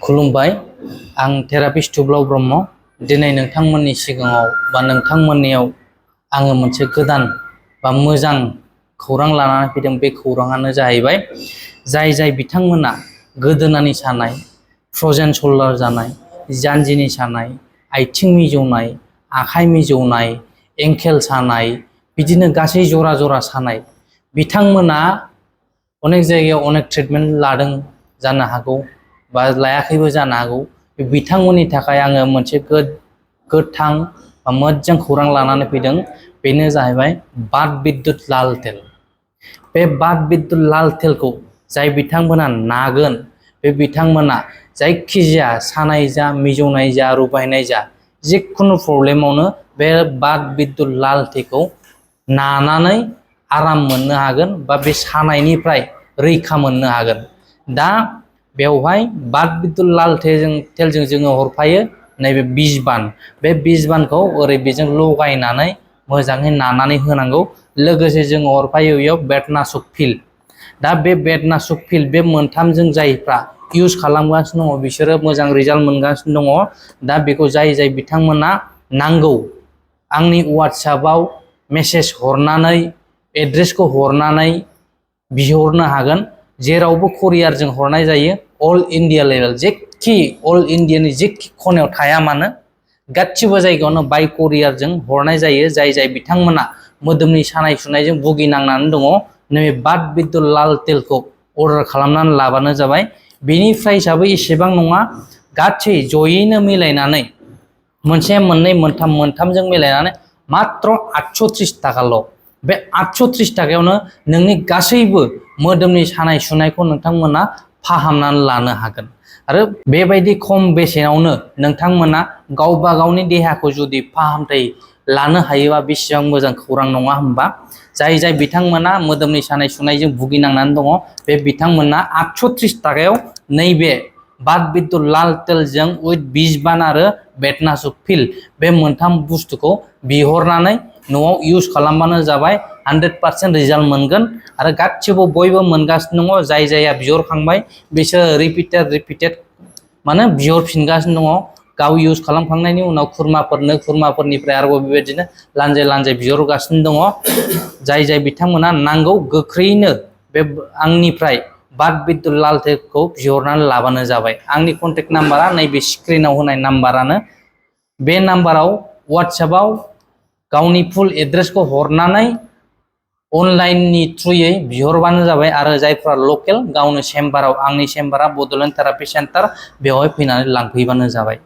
खुलुमबाय आं थेरापिस्ट थुब्लाव ब्रह्म दिनै नोंथांमोननि सिगाङाव बा नोंथांमोननियाव आङो मोनसे गोदान बा मोजां खौरां लानानै फैदों। बे खौराङानो जाहैबाय जाय बिथांमोना गोदोनानि सानाय, फ्रजेन शोल्डार जानाय, जानजिनि सानाय, आथिं मिजौनाय, आखाइ मिजौनाय, एंकेल सानाय, बिदिनो गासै जरा जरा सानाय बिथांमोना अनेक जायगायाव अनेक ट्रिटमेन्ट लादों जानो हागौ बा लायाखैबो जानो हागौ। बिथांमोननि थाखाय आङो मोनसे गोथां बा मोजां खौरां लानानै फैदों। बेनो जाहैबाय बाथ बिद्युत लाल तेल। बे बाथ बिद्युत लाल तेलखौ जाय बिथांमोना नागोन, बे बिथांमोना जायखिजाया सानाय जा, मिजौनाय जा, रुबायनाय जा, जिखुनु प्रब्लेमावनो बे बाथ बिद्युत लाल तेलखौ नानानै आराम मोननो हागोन बा बे सानायनिफ्राय रैखा मोननो हागोन। दा बेवहाय बाथ बिद्युत लाल तेलजों जोङो हरफायो नैबे बिजबान। बे बिजबानखौ ओरै बेजों लगायनानै मोजाङै नानानै होनांगौ। लोगोसे जोङो हरफायो बेयाव बेदनासुक पिल। दा बे बेदनासुक पिल, बे मोनथामजों जायफ्रा इउज खालामगासिनो दङ बिसोरो मोजां रिजाल्ट मोनगासिनो दङ। दा बेखौ जाय बिथांमोना नांगौ आंनि वाट्सएपआव मेसेज हरनानै एड्रेसखौ हरनानै बिहरनो हागोन। जेरावबो कुरियारजों हरनाय जायो। अल इन्डिया लेभेल, जेखि अल इन्डियानि जेखि खनायाव थाया मानो गासिबो जायगायावनो बाय कुरियारजों हरनाय जायो। जाय बिथांमोना मोदोमनि सानाय सुनायजों भुगिनांनानै दङ, नैबे बाथ बिद्युत लाल तेलखौ अर्डार खालामनानै लाबानो जाबाय। बेनि प्राइसआबो एसेबां नङा, गासै जयैनो मिलायनानै मोनसे, मोननै, मोनथाम, मोनथामजों मिलायनानै मात्र 830 थाखाल'। बे 830 थाखायावनो नोंनि गासैबो मोदोमनि सानाय सुनायखौ नोंथांमोना फाहामनानै लानो हागोन। आरो बेबायदि खम बेसेनावनो नोंथांमोना गावबा गावनि देहाखौ जुदि फाहामथाय लानो हायोबा बेसेबां मोजां खौरां नङा होमबा? जाय बिथांमोना मोदोमनि सानाय सुनायजों भुगिनांनानै दङ, बे बिथांमोना 830 थाखायाव नैबे बाथ बिद्युत लाल तेलजों उइथ बिजबान आरो बेदनासुक पिल, बे मोनथाम बुस्थुखौ बिहरनानै न'आव इउज खालामबानो जाबाय। 100% रिजाल्ट मोनगोन। आरो गासिबो बयबो मोनगासिनो दङ। जायहा बिहरखांबाय बिसोर रिपिटेड माने बिहरफिनगासिनो दङ। गाव इउज खालामखांनायनि उनाव खुरमाफोरनिफ्राय आरोबाव बेबायदिनो लानजाय बिहरगासिनो दङ। जाय बिथांमोना नांगौ गोख्रैयैनो बे आंनिफ्राय बाथ बिद्युत लाल तेलखौ बिहरनानै लाबानो जाबाय। आंनि कन्टेक्ट नाम्बारा नैबे स्क्रिनाव होनाय नाम्बारानो। बे नाम्बाराव वाट्सएपआव गावनि फुल एड्रेसखौ हरनानै अनलाइननि थ्रुयै बिहरबानो जाबाय। आरो जायफ्रा लकेल गावनो चेम्बाराव, आंनि चेम्बारा बड'लेण्ड थेरापि सेन्टार, बेवहाय फैनानै लांफैबानो जाबाय।